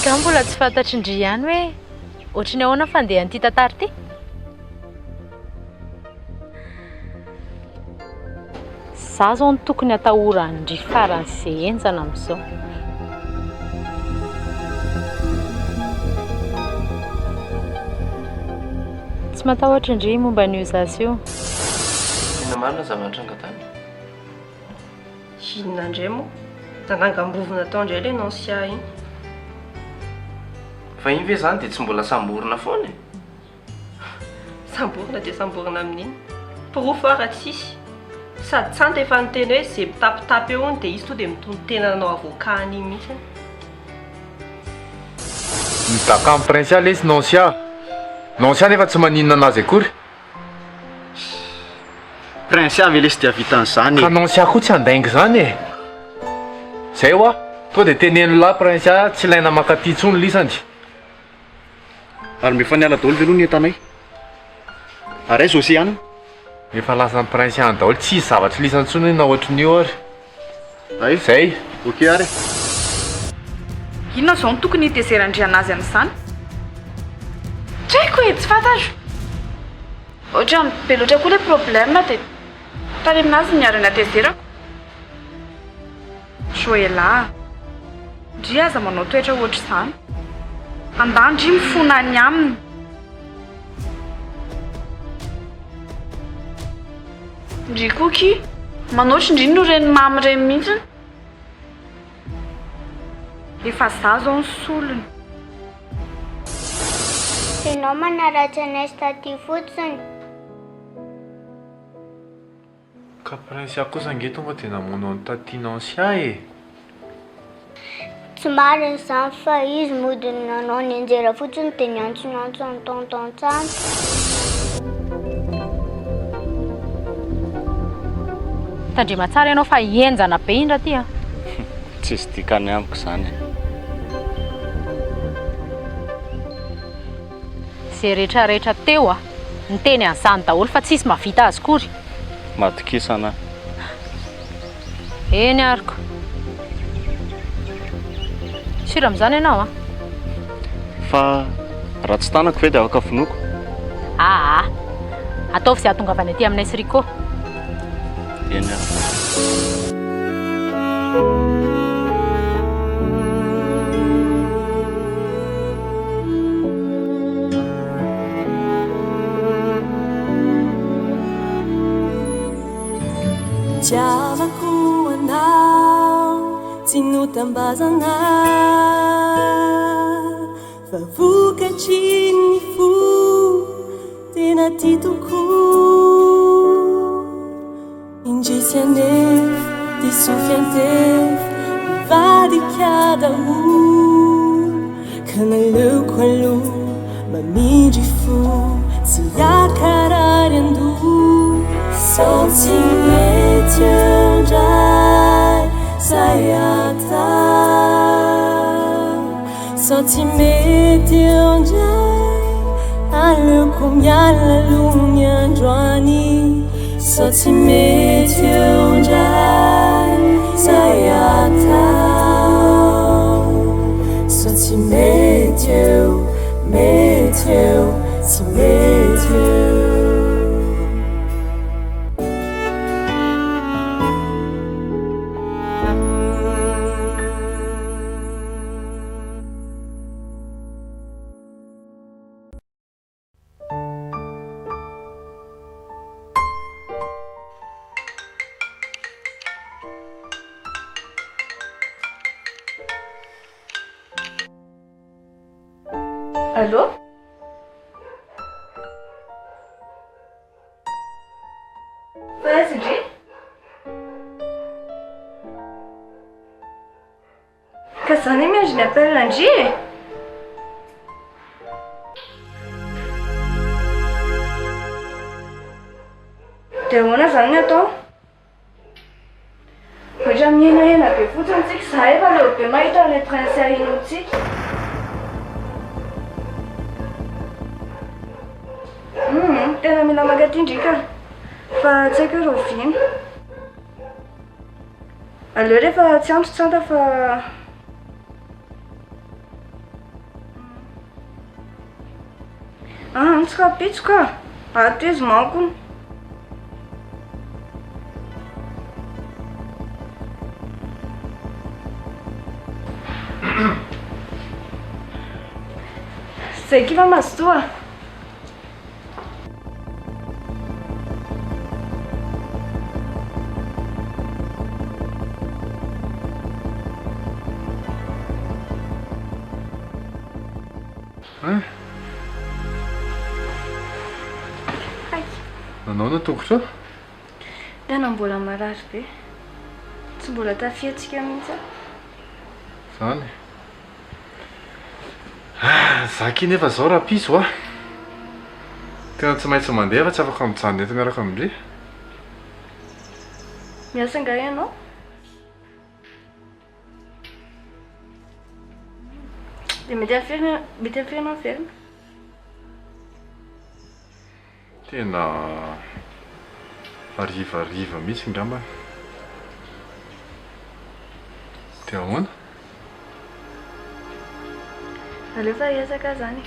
Nga mbola tsy fantatry ndry ihany hoe ohatry ny ahoana fandehan'ity tantara ity? Za zao no tokony atahoran-dry faran'izay henjana amin'izao. Tsy matahotra ndry momba an'io zaza io. Inona marina zava-nitranga tany? Inona indray moa? Nanangam-bovona tao indray ilay Nancia iny. Fa iny ve izany dia tsy mbola samborina foana e? Samborina dia samborina amin'inona? Porofo ara tsisy. Sady Tsanta efa niteny hoe ze mitapitapy eo hono dia izy to dia mitono-tena nanao avocat an'iny mihitsy. Midaka amin'i Princia lesy Nancia. Nancia nefa tsy maninona anazy akory. Princia ve lesy dia hahavita an'izany e? Ka Nancia koa tsy handainga izany e! Zay hoa, tonga dia teneno lahy Princia tsy ilaina mankaty intsony lisany. Ary mba efa niala daholo ve aloha ny entanay? Ary aiza Océane? Efa lasan'i Prince any daholo, tsisy zavatra lisany intsony na ohatrin'io ary. Ay. Zay. Ok ary e. Inona izao no tokony hitezeran-dry anazy amin'izany? Tsy haiko e, tsy fantatro. Ohatran'ny be loatra koa ilay problème dia tany aminazy no niara-natezerako. Joela a! Ndry aza manao toetra ohatr'izany. Andà ndry mifona any aminy. Ndry koa ki! Manoatra ndry no reny mamy reny mihitsiny. Efa za zao ny solony. Ianao manaratsy anay statut fotsiny. Ka Princia kosa ange tonga dia namono an'i Tatie Nancia e! Tsy marina izany fa izy mody nanao nianjera fotsiny dia niantsonantso an'i Tonton Tsanta. Tandrema tsara ianao fa henjana be iny raha ty a! Tsisy dikany amiko izany e. Ze rehetra rehetra teo a! Niteny an'izany daholo fa tsisy mahavita azy kory. Matokisana aho. Eny ary ko. Sûr amin'izany ianao a? Fa raha tsy tanako ve dia afaka vonoiko? Aa! Ataovy izay hahatongavany aty aminay sy Rico. Eny ary. Tiavako anao tsy notambazana Fa vokatry ny fo tena tia tokoa Indrisy anefa diso fiantefa nivadika daholo Ka naleoko aloha mamindry fo tsy hiakarary an-doha Sao tsy mety eo indray zay atao Sao tsy mety eo indray Aleoko miala aloha ny androany Sao tsy mety eo indray Zay atao Sao tsy mety eo Mety eo Tsy mety eo. Allô? Fa aiza ndry? Ka za anie miandry ny appel ndry e! Dia ahoana izany ny atao? Ohatra mihenahena be fotsiny tsika, za efa leo be mahita an'ilay prince ahenoantsika. Hum, tena mila mankaty ndry ka. Fa tsy haiko hoe rahoviana. Aleo rehefa tsy andro tsanta fa. Ah, tsy rahampitso ka. Ato izy manko. Zay akia fa mazotoa. Hein? Hay. Nanao na tongotra? Tena mbola marary be. Tsy mbola tafihetsika mihitsy aho. Zany. Ah, za ki nefa zao rapiso a. Tena tsy maintsy mandeha fa tsy afaka mijanona eto miaraka amin-dry. Miasa angaha ianao? Dia mety amin'ny firy mety amin'ny firy ianao miverina? Tena harivariva mihitsy ngambany. Dia ahoana? Aleo fa hiezaka aho izany e.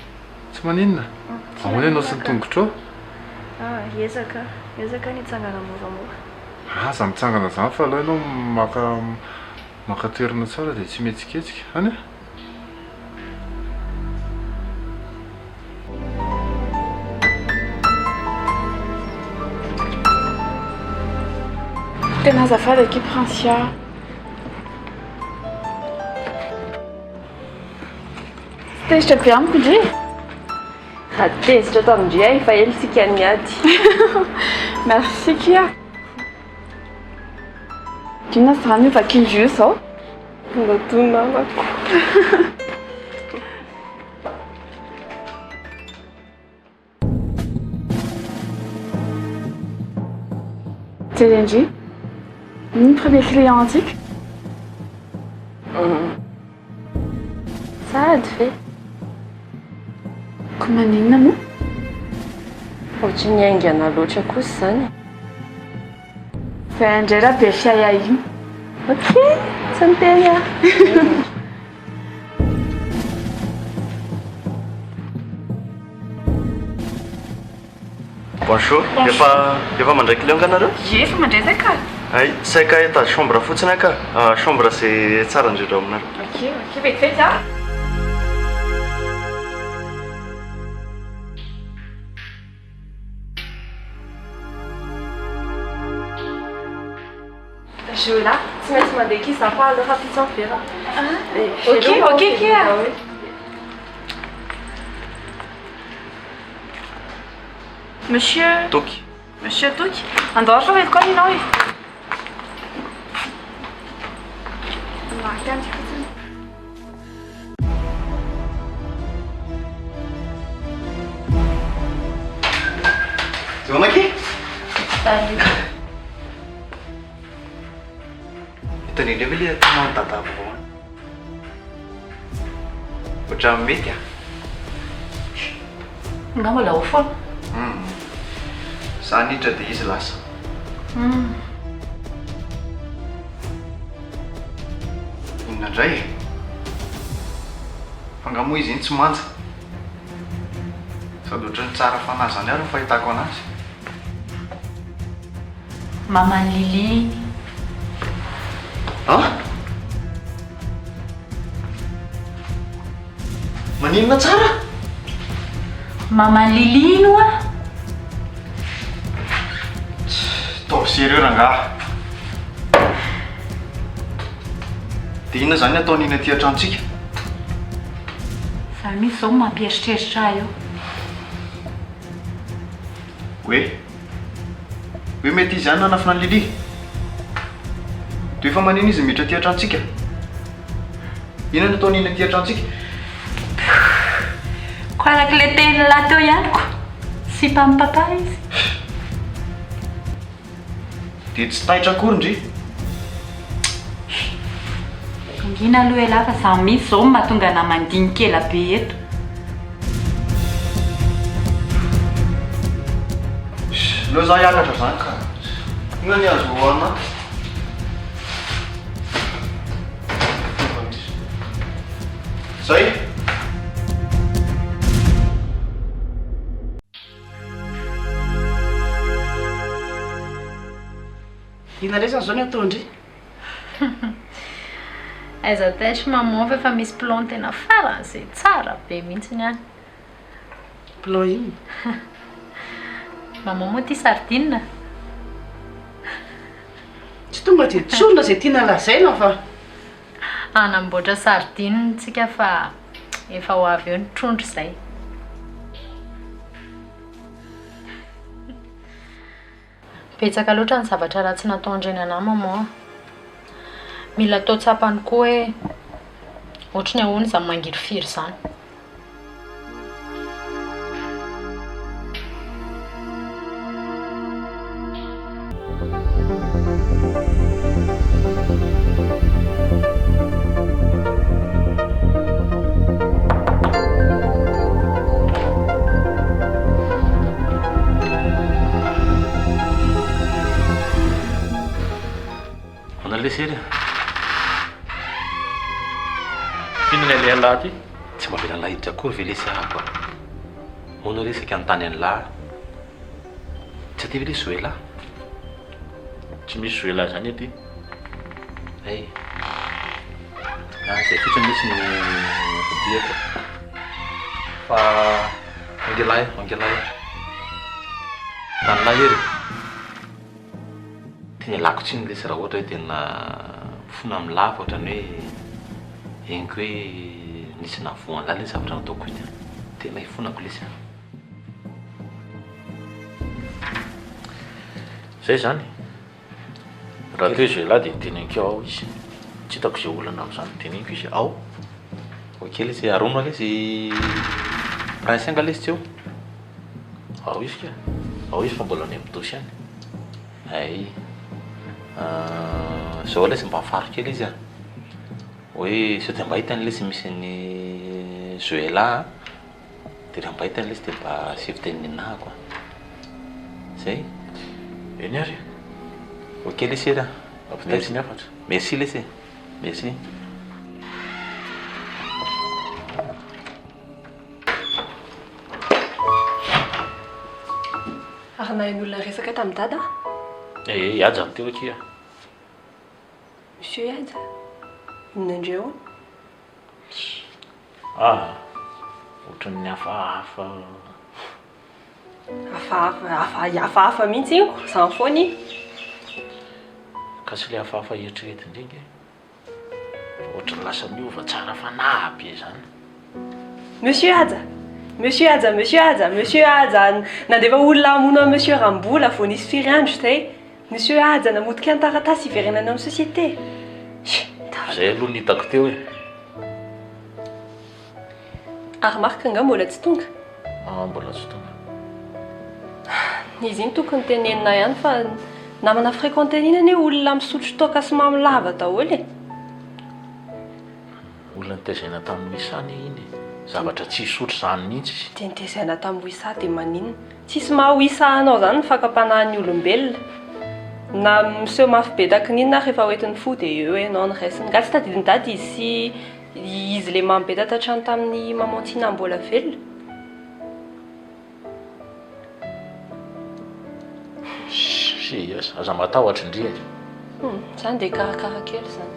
Tsy maninona? Tsy Ahoana ianao sy ny maninona ka. tongotrao? Ah, hiezaka aho. Hiezaka aho ny hitsangana moramora. Aza mitsangana izany fa aleo ianao maka maka toerana tsara dia tsy mihetsiketsika. Any e? Tena azafady akia Princia. Tsy tezitra be amiko ndry e. Raha tezitra tamin-dry aho efa ela isika niady. Merci kia. Inona izany io vakin-dry io izao? Tonga toa namako. Jerendry, ny premier client antsika. Sahady ve? Ko maninona moa? Ohatran'ny haingana loatra kosa izany e. Izay indray raha be fiahiahiana. Ok, tsy niteny aho. Bonjour, efa efa mandray client nga nareo? Ie, efa mandray zay ka. Hay, saika hitady chambre fotsiny aho ka. Ah, chambre izay tsara indrindra ao aminareo. Ok, ok, vetivety ah. Jola, tsy maintsy mandeha akia za fa aleo rahampitso aho miverina. Ok, ok akia. Monsieur. Toky. Monsieur Toky, andao ary fa mety koa ianao e. Maka antsika fotsiny. Jeona akia. Salut. Hitan'i indray ve ilay ataonao dada vaovao any? Ohatran'ny mety an. Nga mbola ao foana? Hum. Za niditra dia izy lasa. Hum. Inona indray e? Fa nga moa izy iny tsy manja? Sady ohatran'ny tsara fanahy izany ary ny fahitako anazy. Maman'i Lily. An? Maninona tsara? Maman'i Lily iny hoa. Ataovy sérieux rangaha. Dia inona izany ataon'iny aty an-tranontsika? Izany mihitsy izao no mampieritreritra ahy eo. Hoe? Hoe mety izy ihany nanafina an'i Lily? Dia efa manina izy miditra aty an-tranontsika? Inona no ataon'iny aty an-tranontsika? Ko araka ilay tenin'lah teo ihany ko. Sipan'i papa izy. Dia tsy taitra akory ndry. Mangina aloha elah fa za mihitsy zao no mahatonga anah mandinika ela be eto. Aleo za hiakatra zany ka. Inona ny azo hohanina? Inona indray izany izao ny ataon-dry? Aiza taiza maman fa efa misy plan tena faran'izay tsara be mihitsiny any. Plan inona? Maman moa tia sardine? Tsy tonga dia tsorina izay tiana lazaina fa. Hanamboatra sardine tsika fa efa ho avy eo ny trondro izay. Betsaka loatra ny zavatra ratsy nataon-dreny anah maman a. Mila atao tsapany koa hoe ohatry ny ahoana izany mangirifiry izany. Ahoana lesy hery a? F'inona ilay alehan'lah aty? Tsy mba avelan'lah hiditra akory ve lesy ahako a? Hono re saika anontany an'lah aho. Tsy aty ve lesy Zoelah? Tsy misy Zoelah zany aty. Hay. Ah, zay fotsiny lesy no tadiako. Fa angelahy, angelahy. Tanilahy hery. Tena ialako tsiny lesy raha ohatra hoe tena mifona amin'lah fa ohatran'ny hoe henoko hoe nisy nahavoa an'lah ilay zavatra nataoko iny an. Tena ifonako lesy an. Zay zany. Raha teo izay lahy dia teneniko ao izy. Tsy hitako izay olana amin'izany. Teneniko izy ao. Ok lesy, arona lesy Prince anga lesy tsy eo? Ao izy ka. Ao izy fa mbola any amin'ny dosy any. Hay. Zao lesy mba faro kely izy a. Hoe sao dia mba hitany lesy misy an'i Zoela a. Dia raha mba hitany lesy dia mba asivo teny nenahako a. Zay? Eny ary e. Ok lesy hery a. Ampitaiko ny hafatra. Merci lesy e. Merci. Ary naheno olona niresaka tamin'i Dada aho. Eh, i Haja no teo akia. Monsieur Haja? Inona indray hono? Ah, ohatran'ny hafahafa. Hafahafa, hafa, hafahafa mihitsy iny ko, izany foana iny. Ka tsy ilay hafahafa eritreretina indray ange. Fa ohatran'ny lasa niova tsara fanahy be izany. Monsieur Haja! Monsieur Haja, Monsieur Haja, Monsieur Haja, nandefa olona hamono an'i Monsieur Rambola vao nisy firy andro izay. Monsieur Haja namotika ny taratasy hiverenana amin'ny société. Izay aloha no hitako teo e. Ary Marc angaha mbola tsy tonga? Ah, mbola tsy tonga. Izy iny tokony tenenina ihany fa namana fréquenter iny anie olona misotro toaka sy mamo lava daholo e. Olona nitezaina tamin'i Wissa anie iny e. Zavatra tsy hisotro izany mihitsy izy. Dia nitezaina tamin'i Wissa dia maninona? Tsisy maha Wissa anao izany ny fakam-panahin'ny olombelona. Na miseho mafy be taky ny inona ary rehefa hoentin'ny fo dia eo ianao no raisiny. Nga tsy tadidin'i Dada izy sy izy le mamy be tato an-trano tamin'i Maman Tina mbola velona? Serious, aza matahotra ndry e. Hum, zany dia karakara kely zany.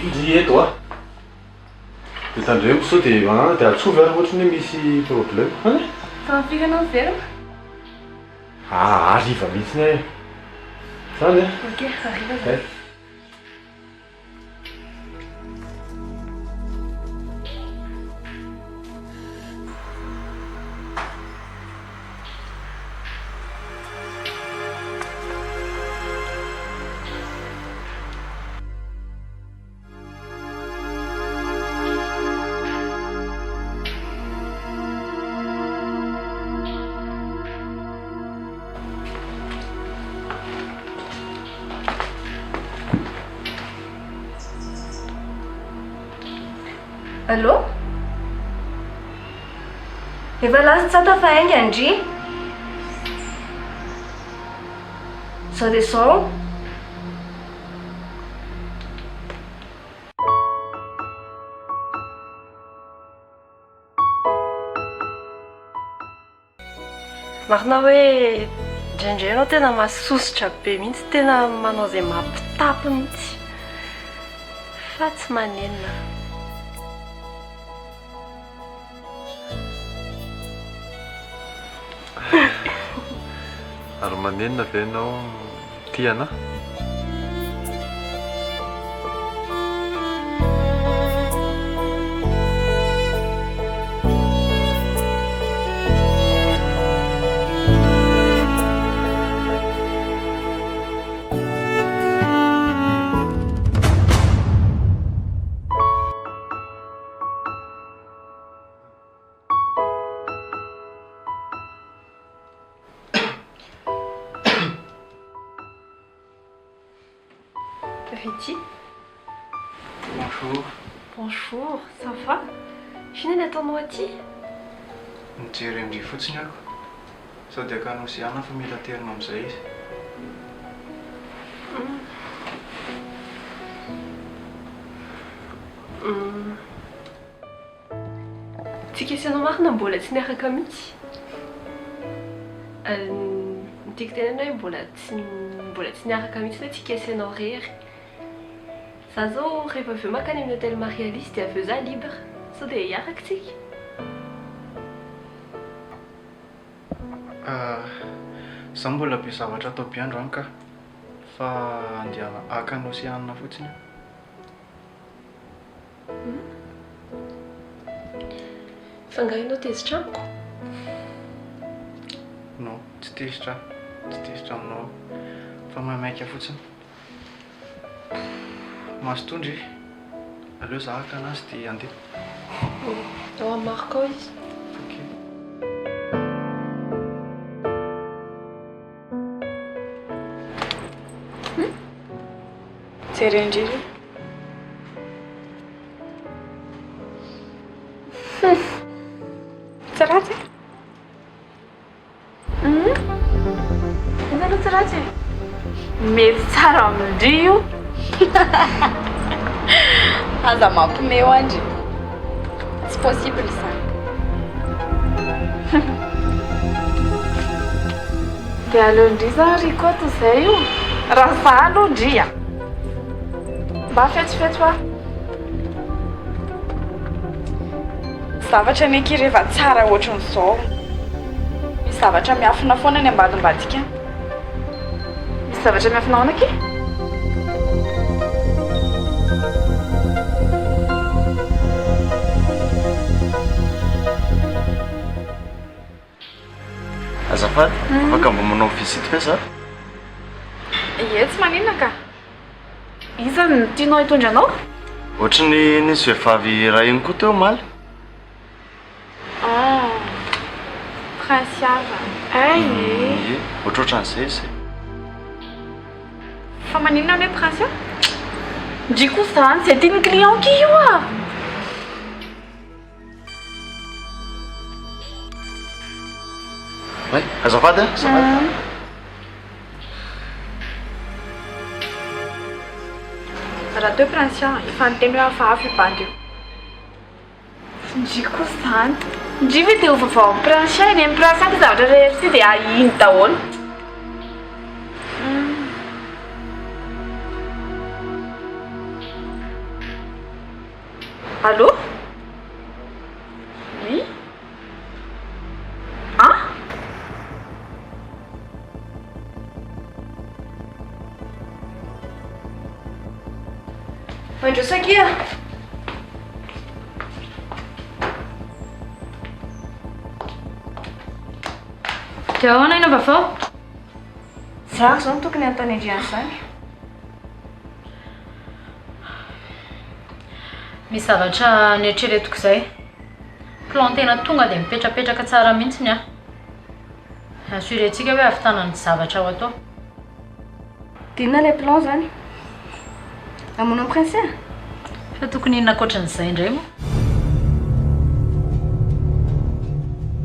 Ndry eto a! Dia tandremo sao dia an, dia antsovy ary ohatra ny hoe misy problème an e! Fa amin'ny firy ianao miverina? Aa hariva mihitsy aho e! Zany e! Ok, hariva zany. Allô? Efa lasa tsata fa haingana ndry. Zao dia zao. Marina hoe indraindray ianao tena masosotra be mihitsy, tena manao izay mampitapy mihitsy. Fa tsy manenina. Ary manenina ve ianao tia anà? Betty. Bonjour. Bonjour, ça va? Inona ny ataonao aty? Mijery an-dry fotsiny ako. Sao dia hakany Oceana fa mila aterina amin'izay izy. Tsika sy ianao marina mbola tsy niaraka mihitsy. Ny tiako tenenina hoe mbola tsy mbola tsy niaraka mihitsy hoe tsika sy ianao irery. Za zao rehefa avy eo mankany amin'ny hôtel Marie Alice dia avy eo za libre. Sao dia hiaraka tsika? Za mbola be zavatra atao be androany ka. Fa andeha haka an'i Océane fotsiny aho. Fa angaha ianao tezitra amiko? Non, tsy tezitra aho, tsy tezitra aminao aho. Fa maimaika fotsiny. Mazotoa ndry. Aleo za haka anazy dia handeha. Ao amin'ny marque ao izy. Ok. Jereo ndry ry. Hum. Tsy ratsy e. Hum. Inona aloha tsy ratsy e? Mety tsara amin-dry io. Aza mampiomehy hoa ndry. Tsy possible izany. Dia aleon-dry izany ry Koto izay io. Raha za aloha ndry a. Mba fetsifetsy hoa. Zavatra anie akia rehefa tsara ohatran'izao. Misy zavatra miafina foana any ambadimbadika any. Misy zavatra miafina ahoana akia? Azafady, afaka mba manao visite ve za? Ie, tsy maninona ka. Iza no tianao hitondra anao? Ohatry ny nisy vehivavy iray iny koa teo omaly. Ah, Princia zany. Ay e. Ie, ohatrohatran'izay izy. Fa maninona ny hoe Princia? Ndry koa zany, izay tian'ny client ki io ah! Hay, azafady a, azafady. Raha teo Princia, efa niteny hoe hafahafa io bandy io. Ndry koa izany. Ndry ve dia ho vaovao amin'i Princia e, nen'i Princia ity zavatra rehetra ity dia ahiny daholo. Allô? Oui? An? Mandroso akia. Dia ahoana ina vaovao? Za ary zao no tokony hanontany an-dry an'izany. Misy zavatra neritreretiko izay. Plan tena tonga dia mipetrapetraka tsara mihitsy ny ahy. Assurer-tsika hoe hahavitana ny zavatra ho atao. Dia inona ilay plan izany? Hamono an'i Princia? Fa tokony inona ankoatran'izay indray moa?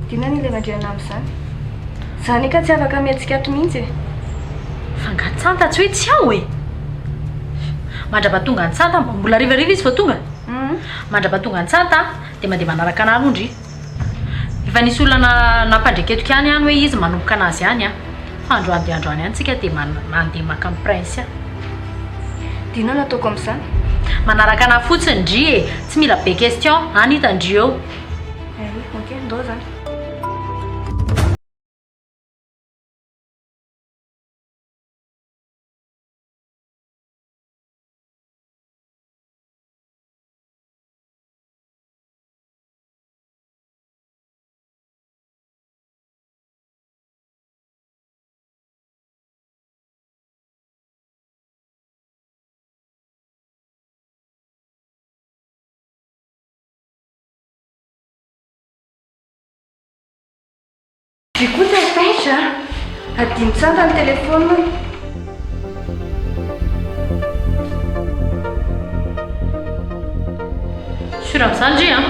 Dia inona ny ilevandriana amin'izany? Za anie ka tsy afaka mihetsika ato mihitsy e! Fa nga Tsanta tsy hoe tsy ao e! Mandrapatonga an'i Tsanta, mbola harivariva izy vao tonga? Mandrapatonga an'i Tsanta dia mandeha manaraka anah aloha ndry. Efa nisy olona nampandreketiko ihany any hoe izy manomboka anazy ihany an! Fa androany dia androany ihany tsika dia mandeha maka an'i Prince an! Dia inona no ataoko amin'izany? Manaraka anah fotsiny ndry e! Tsy mila be question, any hitan-dry eo. Eh oui, ok, ndao izany. Dry koa tsy taitra a! Adino tsara ny telephone. Sûr amin'izany ndry an!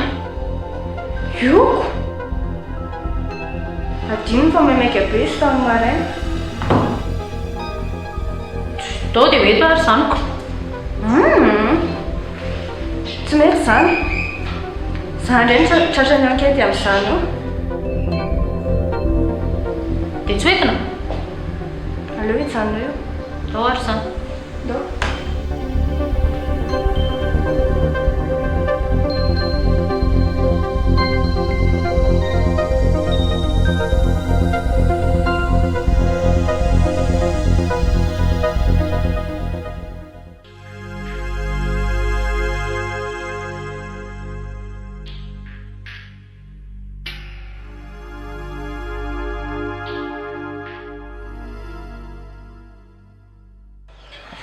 Yoko! Adino fa maimaika be izy tamin'ny maraina. Ndao dia ho eto ary izany ko. Humm! Tsy mety izany. Za indray no tratran'ny enquête amin'izany io. Dia tsy ho entina? Aleo hijanona eo. Ndao ary izany. Ndao.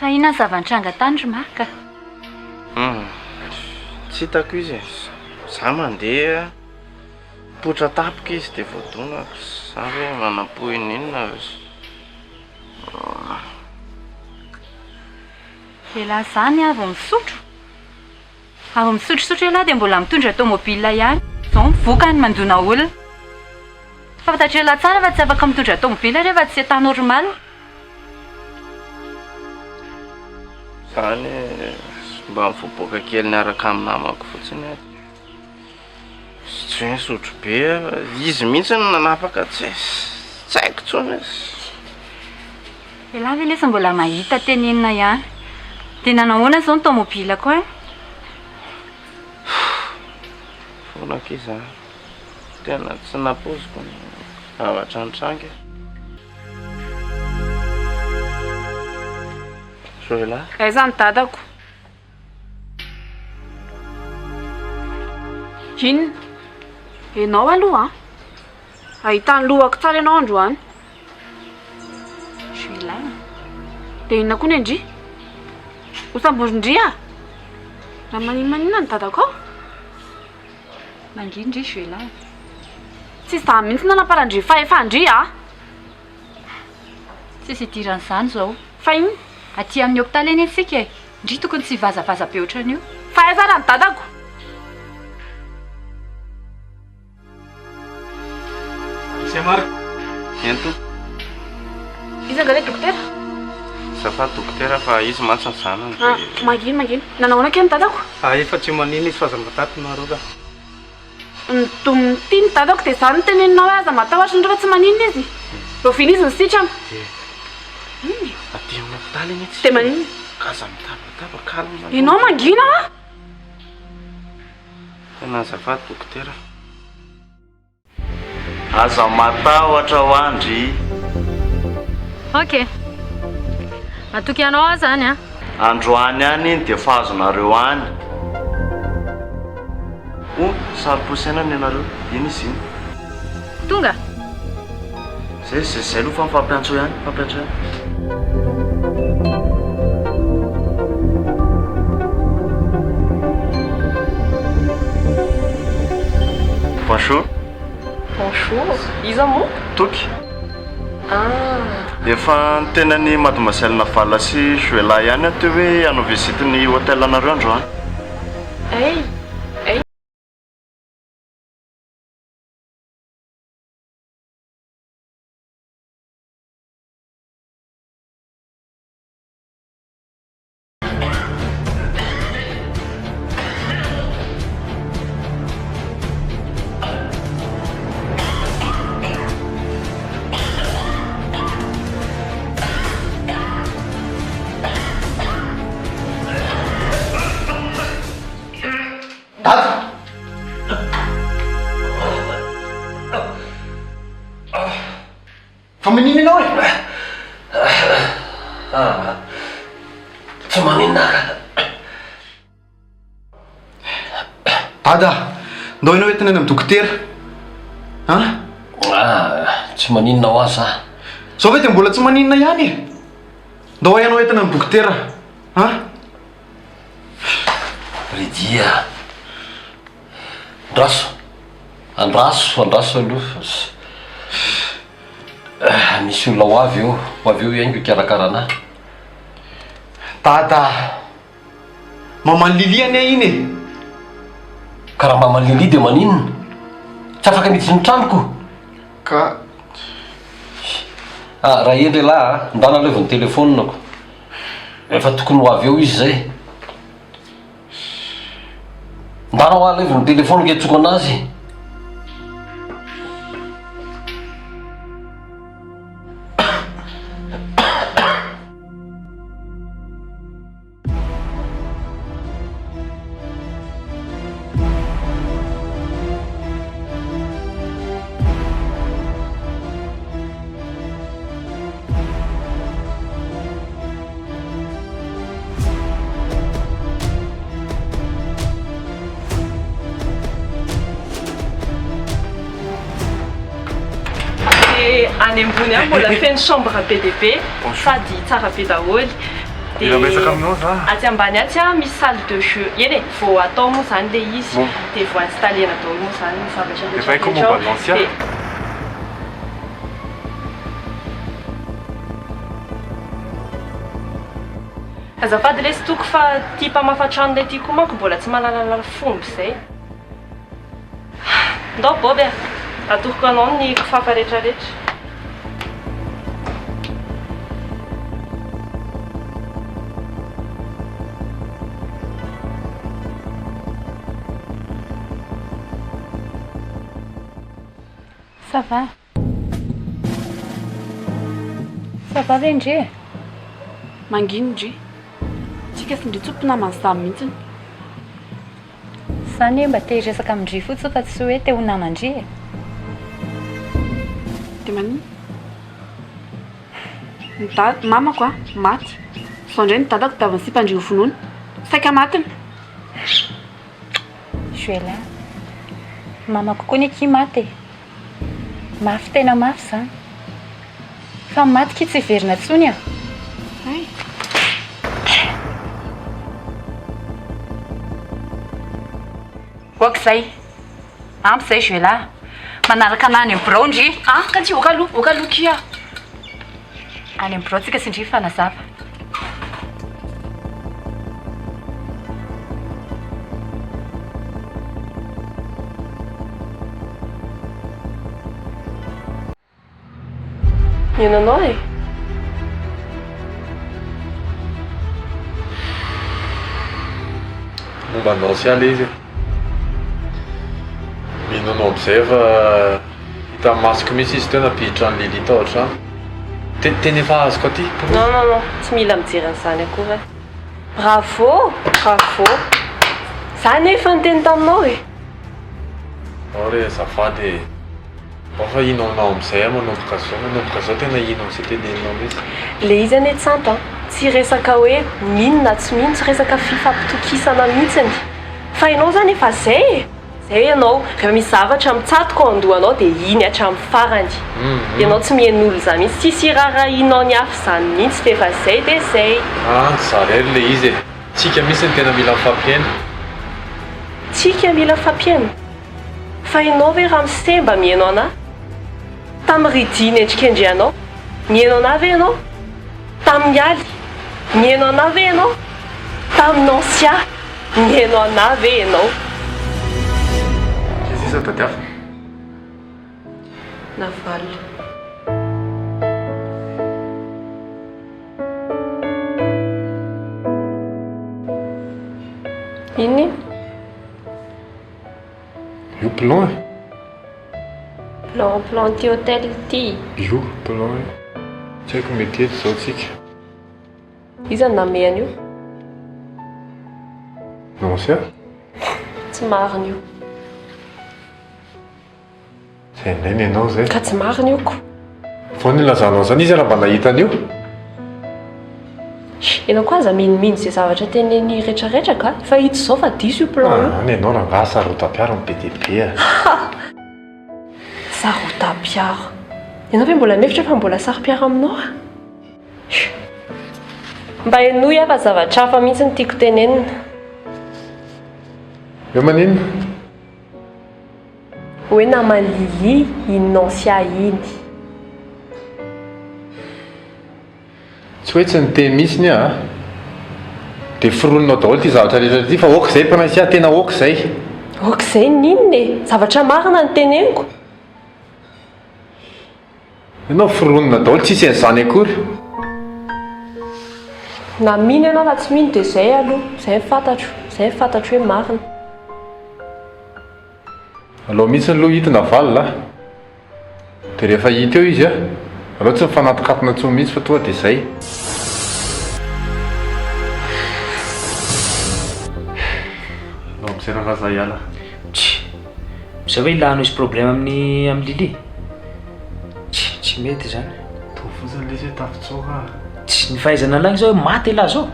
Fa inona ny zava-nitranga tany ry Marc a? Hum, tsy hitako izy e. Za mandeha, mipoitra tampoka izy dia voadonako. Za ve manam-pohina inona? Elah zany ah vao misotro? Avy misotrosotro elah dia mbola mitondra tomobile ihany. Zao ny vokany mandona olona. Fantatr'elah tsara fa tsy afaka mitondra tomobile rehefa tsy état normal. Zany mba mivoaboaka kely niaraka amin'ny namako fotsiny aho dia tsy hoe nisotro be aho fa izy mihitsy no nanapaka tsy tsy haiko intsony. Elah ve lesy mbola mahita tenenina ihany. Dia nanao ahoana izao ny tomobilako any? Foana akia za. Tena tsy nampoiziko ny zavatra nitranga e. Zoelah. Aiza ny dadako? Inona? Ianao aloha an! Hahita ny lohako tsara ianao androany. Juilin. Dia inona koa ny an-dry? Ho samborin-dry aho? Raha maninona ny dadako ao? Mangina ndry Juilin. Tsy izaho mihitsy nanamparan-dry fahefan-dry ah! Tsisy idiran'izany izao. Fa inona? Aty amin'ny hopitaly anie isika e! Ndry tokony tsy hivazavaza be ohatran'io. Fa aiza ary ny dadako? Zay Marc. Ento. Iza angaha ilay dokotera? Azafady dokotera fa izy mantsy ny zanany Ah, dia. mangina mangina. Nanao ahoana kay ny dadako? Ah, efa tsy maninona izy fa aza mataty nareo ka. Midomin'ity ny dadako dia izany no teneninao hoe aza matahotra nareo fa tsy maninona izy. Rahoviana izy no sitrana? Dia. Inona e? Aty amin'ny hopitaly anie tsy. Dia maninona? Ka aza mitabataba, calme aloha. Ianao mangina hoa! Tena azafady dokotera. Aza matahotra hoa ndry. Ok. Matoky anao aho zany an. Androany ihany iny dia efa azonareo any. Oh, saro-posainana ianareo. Iny izy iny. Tonga. Zay, zay, zay aloha fa mifampiantso ihany, mifampiantso ihany. Bonjour. Bonjour. Iza moa? Toky. Ah. Efa niteny an'i Mademoiselle Navala sy Joella ihany aho teo hoe hanao visite ny hôtel anareo androany. Hey. Hey. Dada! Fa maninona ianao e? Ah, tsy maninona aho ka. Dada, ndao ianao entina any amin'ny dokotera. An? Ah, tsy maninona ho ahy za. Zao ve dia mbola tsy maninona ihany e? Ndao ianao entina amin'ny dokotera. An? Ry a! Andraso, andraso, andraso aloha fa misy olona ho avy eo, ho avy eo hihaingo hikarakara anah. Dada a! Maman'i Lily anie iny e! Ka raha maman'i Lily dia maninona? Tsy afaka miditra ny tranoko? Ka. Ah, raha hendry ialahy a, ndana aloha vao ny telefaoniko. Efa tokony ho avy eo izy zay. Ndana hoa alevo ny telephone ka hiantsoko anazy. Dia any ambony any mbola feno chambre be dia be sady tsara be daholo. Mila miresaka aminao za. Atsy ambany atsy misy salle de jeu. Eny e, vao atao moa izany ilay izy. Dia vao installer-na daholo moa izany ny zavatra Efa haiko rehetra momba ao. an'i Dia. Azafady lesy Toky fa ty mpamafa tranonay ty koa manko mbola tsy mahalalala fomba izay. Ndao Bob a! Atoroko anao ny kifafa retraretra. Ça va? Ça va ve ndry e? Mangina ndry. Tsika sy ndry tsy ho mpinamana izany mihitsiny. Za anie mba te hiresaka amin-dry fotsiny fa tsy hoe te ho naman-dry e. Dia maninona? Ny dad, mamako a, maty. Izao indray ny dadako dia avy nisipan-dry ho vonoina. Saika matiny. Joëlla, mamako koa anie akia maty e. Mafy tena mafy izany. Fa maty ki tsy hiverina intsony a! Hay. Ok zay. Ampy zay Joëlla. Manaraka anah any amin'ny birao ndry. Ah, ka tsy ok aloha, ok aloha kia. Any amin'ny birao tsika sy ndry hifanazava. Mino anao e. Momba anao sy ilay izy e. Mino anao amin'izay fa hitan'ny masoko mihitsy izy teo nampiditra an'i Lily tao an-trano. Tena efa azoko aty. Non non non, tsy mila mijery an'izany akory aho. Bravo! Bravo! Za anie efa niteny taminao e! Ao re azafady e. Ao fa hino anao amin'izay aho manomboka zao, manomboka zao tena hino an'izay teneninao mihitsy. Le izy anie Tsanto a, tsy resaka hoe mino na tsy mino, tsy resaka fifampitokisana mihitsiny. Fa ianao zany efa zay e! Zay ianao, rehefa misy zavatra mitsatoka ao an-dohanao dia iny hatramin'ny farany. Ianao tsy mihaino olona izany mihitsy, tsisy iraharahianao ny hafa izany mihitsy fa efa zay dia zay. An, za irery le izy e. Tsika mihitsy no tena mila mifampihaino. Tsika mila mifampihaino? Fa ianao ve ramose mba mihaino anah? Tamin'ny Riddy nendrikendrehanao, nihaino anah ve ianao? Tamin'ny Aly, nihaino anah ve ianao? Tamin'ny Nancia, nihaino anah ve ianao? Izay sisa tadiavina. Naval. Inona iny? Io plan e. Plan plan ity hôtel ity. Io plan io. Tsy haiko mety eto izao tsika. Iza no nanome an'io? Nancia? Tsy marina io. Zay indray ny anao zay. Ka tsy marina io ko. Vao nilazanao an'izany izy raha mba nahita an'io. Ianao koa aza minomino izay zavatra teneniny retraretra ka. Efa hita izao fa diso io plan io. Ah, ny anao rangahy sarotam-piaro no be dia be a. Sarotam-piaro. Ianao ve mbola mihevitra fa mbola saro-piaro aminao aho? Mba henoy aho fa zavatra hafa mihitsy no tiako tenenina. Hoe maninona? Hoe naman'i Lily iny Nancia iny. Tsy hoe tsy niteny mihitsy aho a. Dia foroninao daholo ity zavatra rehetra ity fa ok izay Princia, tena ok izay. Ok izay ny inona e? Zavatra marina no teneniko. Ianao foronina daholo tsisy an'izany akory. Na mino ianao na tsy mino dia izay aloha, izay no fantatro, izay no fantatro hoe marina. Alao mihitsy aloha hita Naval a! Dia rehefa hita eo izy a! Aleo tsy mifanatokatona intsony mihitsy fa tonga dia izay. Alao amin'izay rangahy za hiala. Tch! Zao ve ilànao hisy problème amin'ny amin'i Lily? Tch! Tsy mety izany. Toa fotsiny lesy hoe tafitsoaka ah. Tch! Ny fahaizana anah zao hoe maty elah zao.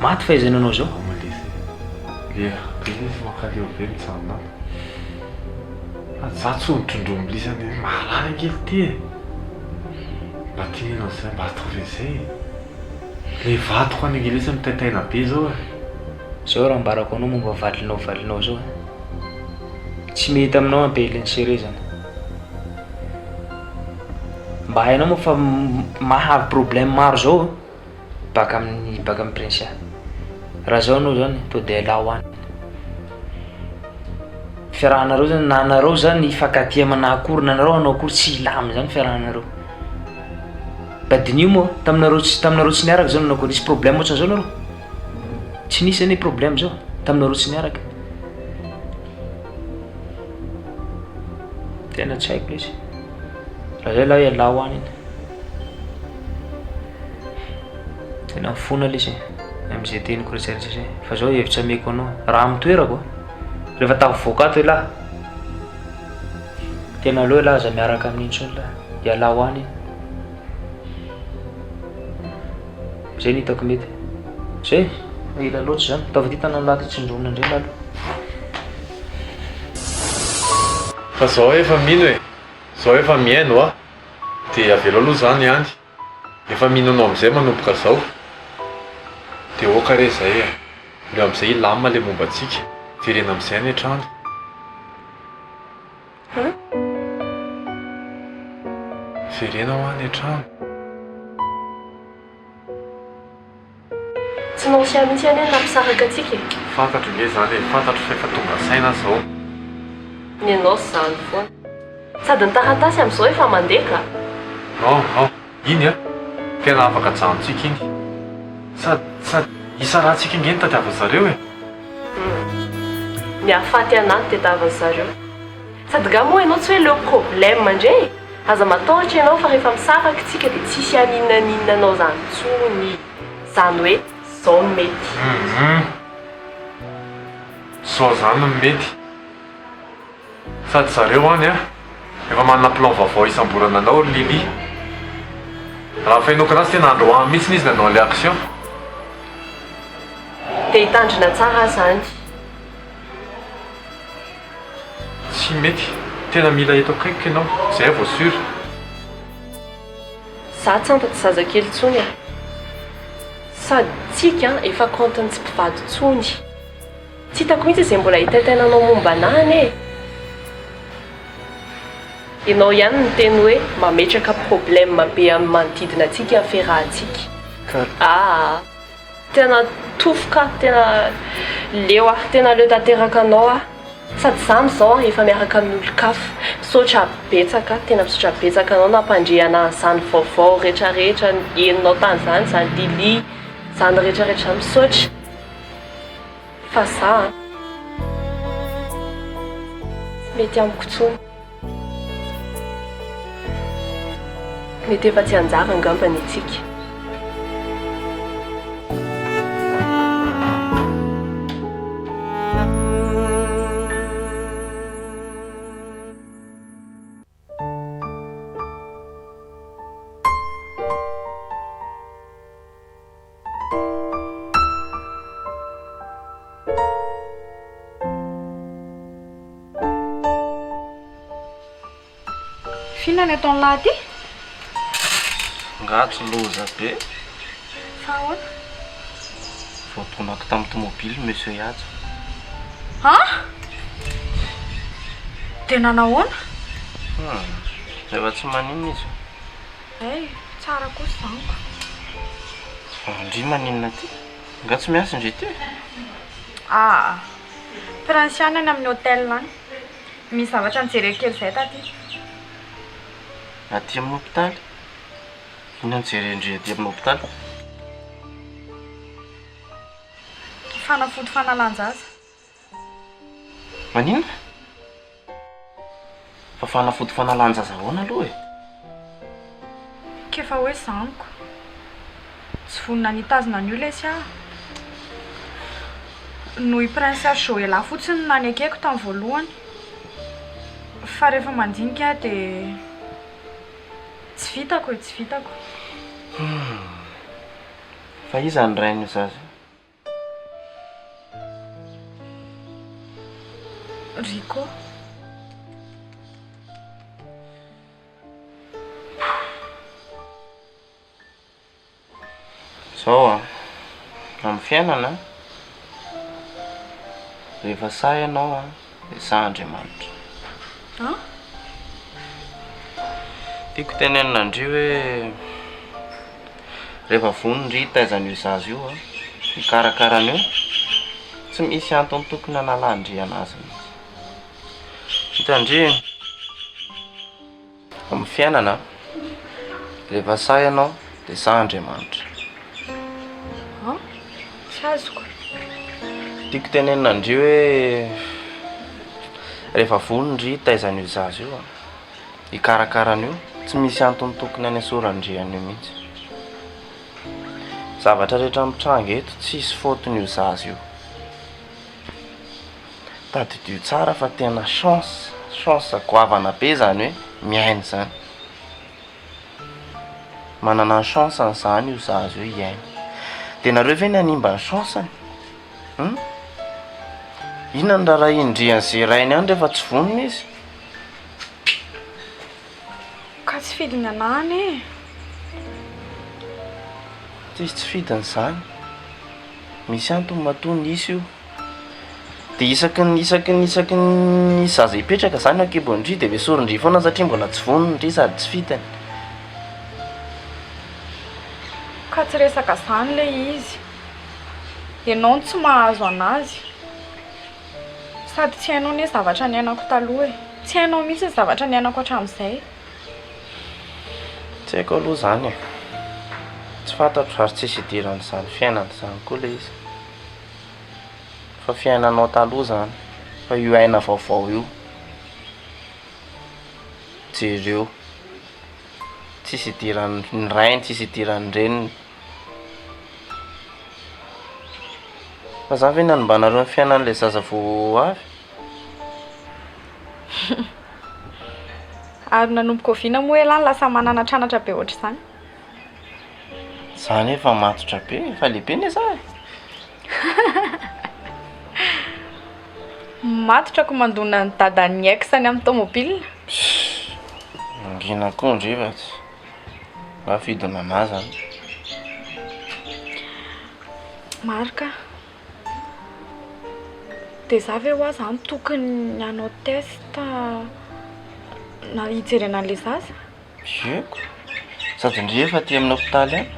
Maty fahaizana anao zao. Ao lesy e. Lera be lesy mankaleo be mijanona ato. Fa za tsy ho trondromy lisany hoe mahalala ange ity e. Mba teneno an'izay mba ataovy an'izay e. Le vadiko any ange lesy mitaintaina be zao e. Zao raha ambarako anao momba valinao valinao zao e. Tsy mety aminao ampeliny serezana. Mba hainao moa fa mahavy problème maro zao baka amin'ny baka amin'ny Princia. Raha zao anao zany to de alao any. Fiarahanareo zany na anareo zany hifankatia manakory na anareo hanao akory tsy hilamina zany fiarahanareo. Mba diniho moa taminareo tsy taminareo tsy niaraka zao nanao akory nisy problème ohatran'izao nareo? Tsy nisy anie problème zao taminareo tsy niaraka. Tena tsy haiko lesy. Raha zay lahy ialao any iny. Tena mifona lesy e, amin'izay teniko rehetra zay. Fa zao hevitra ameko anao, raha amin'ny toerako rehefa tafavoaka ato ialahy, tena aleo ialahy aza miaraka amin'iny intsony lahy, ialao any iny. Zay no hitako mety. Zay, ela loatra zany. Ataovy ity tanan'lah ty tsindronina indray lah aloha. Fa zao efa mino e, zao efa mihaino a, de avelao aloha zany any, efa mino anao amizay manomboka zao, de ok re zay e, aleo amizay hilamina le momba antsika, jerena amizay any an-trano. Jerena hoa any an-trano. Tsy Nancia mihitsy anie no nampisaraka antsika e. Fantatro nge zany e, fantatro fa efa tonga saina aho zao. Ny anao zany foana. Sady ny taratasy amin'izao efa mandeha ka. Non, non, iny an, tena afaka ajanontsika iny. Sady, sady hisarahantsika nge no tadiavin'ny zareo e. Hum. Ny hahafaty anah no tediavin'ny zareo. Sady nga moa ianao tsy hoe leo problème ndray e! Aza matahotra ianao fa rehefa misaraka tsika dia tsisy haninona ninona anao zany tsony. Zany hoe zao no mety. Hum. Zao zany no mety. Sady zareo any an, efa manana plan vaovao hisamborana anao ry Lily. Raha ny fahenoako anazy tena androany mihitsy izy nanao ilay action. Dia hitandrina tsara aho izany. Tsy mety, tena mila eto akaikiko ianao, izay aho vao sûr. Za tsanta tsy zazakely tsony e. Sady tsika efa compte-ny tsy mpivady tsony. Tsy hitako mihitsy izay mbola hitaitainanao momba anah anie e. Ianao ihany niteny hoe mametraka problème be amin'ny manodidina antsika ny fiarahantsika. Aa. Tena tofoka aho, tena leo aho, tena leo tanteraka anao aho. Sady za amizao an efa miaraka amin'olon-kafa. Misaotra betsaka, tena misaotra betsaka anao nampandre anah an'izany vaovao retraretra henonao tany zany, zany Lily, zany retraretra zany, misaotra. Fa za an tsy mety amiko intsony. Mety efa tsy anjara angamba ny antsika. F'inona ny ataon'lah aty? Nga tsy loza be? Fa ahoana? Voadonako tamin'ny tomobily Monsieur Haja. An? Dia nanahoana? Hum, efa tsy maninona izy. Hay, tsara kosa izany ko. Fa ndry maninona aty? Nga tsy miasa ndry ity? Aa, Prince ihany any amin'ny hotel any. Misy zavatra nijereko kely izay taty. Aty amin'ny hopitaly? Inona no jeren-dry aty amin'ny hopitaly? Fanafody fanalan-jaza. Maninona? Fa fanafody fanalan-jaza ahoana aloha e? K'efa hoe zaniko. Tsy vonona ny hitazona an'io lesy aho. Noho i Princesse Joella fotsiny no nanekeko tamin'ny voalohany. Fa rehefa mandinika aho dia tsy vitako e, tsy vitako. Humm. Fa iza ny rain'io zaza io? Rico. Zao an, amin'ny fiainana an, rehefa sahy ianao an, dia sahy Andriamanitra. An? Tiako tenenina an-dry hoe rehefa vonona ndry hitaiza an'io zaza io an, hikarakara an'io, tsy misy antony tokony hanalan-dry an'azy mihitsy. Hitan-dry amin'ny fiainana, rehefa sahy ianao dia sahy Andriamanitra. An? Tsy azoko. Tiako tenenina an-dry hoe rehefa vonona ndry hitaiza an'io zaza io an, hikarakara an'io, tsy misy antony tokony hanesoran-dry an'io mihitsy. Zavatra rehetra mitranga eto tsisy faute-n'io zaza io. Tadidio tsara fa tena chance, chance goavana be izany hoe miaina izany. Manana ny chance-ny izany io zaza io hiaina. Dia nareo ve ny hanimba ny chance-ny? Hum? Inona no raharahian-dry an'izay rainy any rehefa tsy vonona izy? Ka tsy fidiny anah anie e. Tsisy tsy fidiny izany. Misy antony matoa nisy io. Dia isaky ny isaky ny isaky ny zaza hipetraka izany eo an-kibon-dry dia esorin-dry foana satria mbola tsy vonona ndry sady tsy fidiny. Ka tsy resaka izany ilay izy. Ianao no tsy mahazo an'azy. Sady tsy hainao anie zavatra niainako taloha e. Tsy hainao mihitsy ny zavatra niainako hatramin'izay. Tsy haiko aloha izany e. Tsy fantatro ary tsisy idiran'izany fiainana izany koa ilay izy. Fa fiainanao taloha izany, fa io aina vaovao io, jereo. Tsisy idiran'ny rainy, tsisy idiran'ny reniny. Fa zany ve ny hanimbanareo ny fiainan'ilay zaza vao avy? Ary nanomboka oviana moa elah no lasa mananatranatra be ohatr'izany? Za anie efa matotra be, efa lehibe anie za e. Matotra ko mandona an'i dadan'ny ex any amin'ny tomobile. Mangina koa ndry fa tsy mba fidonana ahy zany. Marc a, dia za ve hoa zany tokony hanao test na hijerena an'ilay zaza? Heko. Sady ndry efa aty amin'ny hopitaly any.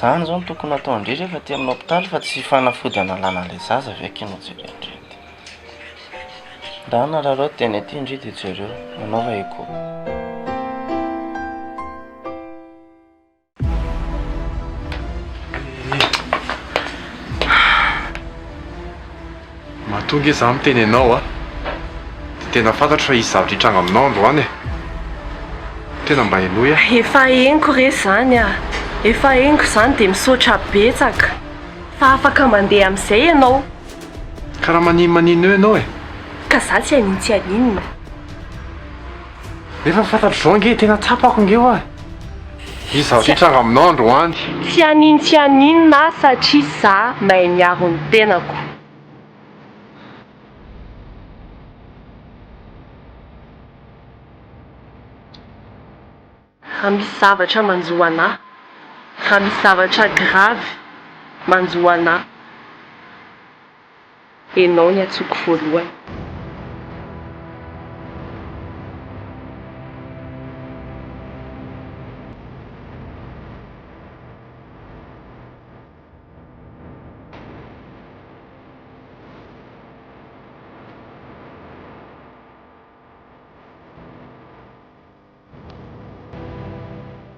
Zany zao no tokony hataon-dry rehefa aty amin'ny hopitaly fa tsy fanafody analana an'ilay zaza ve akia no jeren-dry aty. Ndana araraoty teny aty ndry dia jereo. Manaova echo. Matoa nge za miteny anao a, de tena fantatro fa hisy zavatra hitranga aminao androany e. Tena mba henoy aho. Efa henoko re zany a! Efa henoko zany dia misaotra betsaka fa afaka mandeha amin'izay ianao. Ka raha maninomanino eo ianao e. Ka za tsy hanintsy haninona. Nefa fantatro zao ange, tena tsapako ange hoa. Hisy zavatra hitranga aminao androany. Tsy hanintsy haninona aho satria za mahay miaro ny tenako. Raha misy zavatra manjo anah, raha misy zavatra grave manjo anah. Enao ny antsoiko voalohany.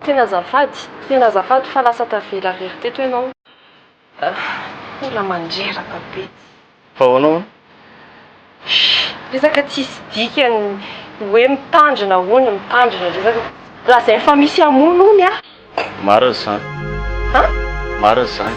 Tena azafady, tena azafady fa lasa tavela irery teto ianao. Mbola mandreraka be. Fa ahoana hono? Resaka tsisy dikany hoe mitandrina hono, mitandrina resaka. Lazainy fa misy hamono hono ah. Marina izany. An? Marina izany.